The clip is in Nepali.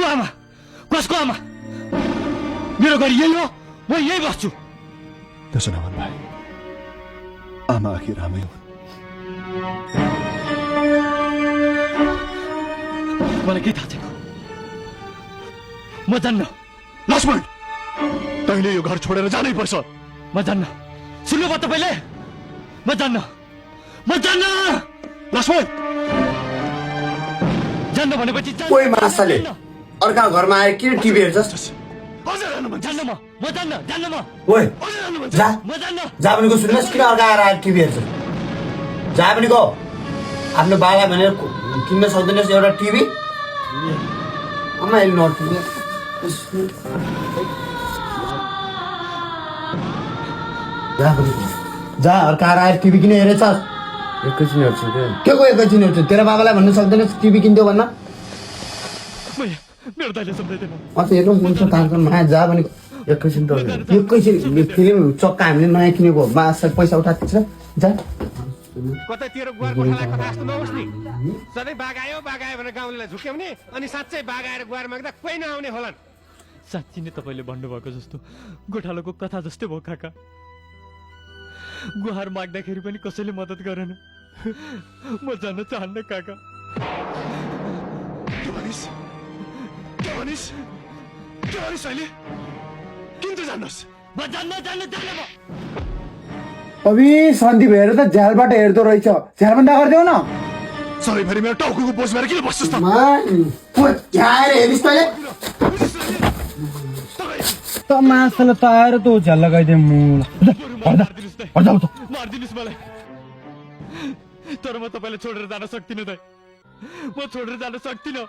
आमा कसको आमा मेरो घर यही हो म यही बस्छु त्यसो नभन भाइ आमा आखिर आमै हुन् मलाई के थाहा छैन म जान्न लक्ष्मण तैँले यो घर छोडेर जानै पर्छ म जान्न सुन्नुभयो तपाईँले म जान्न लक्ष्मण जान्न भनेपछि कोही माछाले अर्का घरमा आएर किन टिभी हेर्छस् जान्न म जान्न ओए जा म जान्न जा भनेको सुन्नुहोस् किन अर्का आएर टिभी हेर्छ जा भनेको आफ्नो बाबा भनेर किन्न सक्दैनस् एउटा टिभी आमा अहिले नटिभी जा भनेको जा अर्का आएर टिभी किन हेरेछस् एकैछिन हेर्छु के को एकैछिन हेर्छु तेरो बाबालाई भन्नु सक्दैनस् टिभी किनिदियो भन्न मेरो दाइले सम्झाइदैन अन्त हेर्नु हुन्छ तानकन माया जा भनेको एकैछिन फिल्म चक्का हामीले नयाँ किनेको माछा पैसा उठाएको छ जा कतै तेरो गुवार कोठालाई कथा जस्तो नहोस् नि सधैँ बागायो भनेर गाउँलेलाई झुक्याउने अनि साँच्चै बागाएर गुवार माग्दा कोही नआउने होलान् साँच्ची नै तपाईँले भन्नुभएको जस्तो गोठालोको कथा जस्तै भयो काका गुहार माग्दाखेरि पनि कसैले मद्दत गरेन म जान्न चाहन्न काका के भनिस् अहिले किन त जान्नुहोस् म जान्न म अभि सन्दीप हेर त झ्यालबाट हेर्दो रहेछ झ्याल बन्द गरिदेऊ न सधैँभरि मेरो टाउको पोस्ट भएर किन बस्छस् त त मासले त आएर त झ्याल लगाइदिए मुला मारिदिनुहोस् मलाई तर म तपाईँलाई छोडेर जान सक्दिनँ दाइ म छोडेर जान सक्दिनँ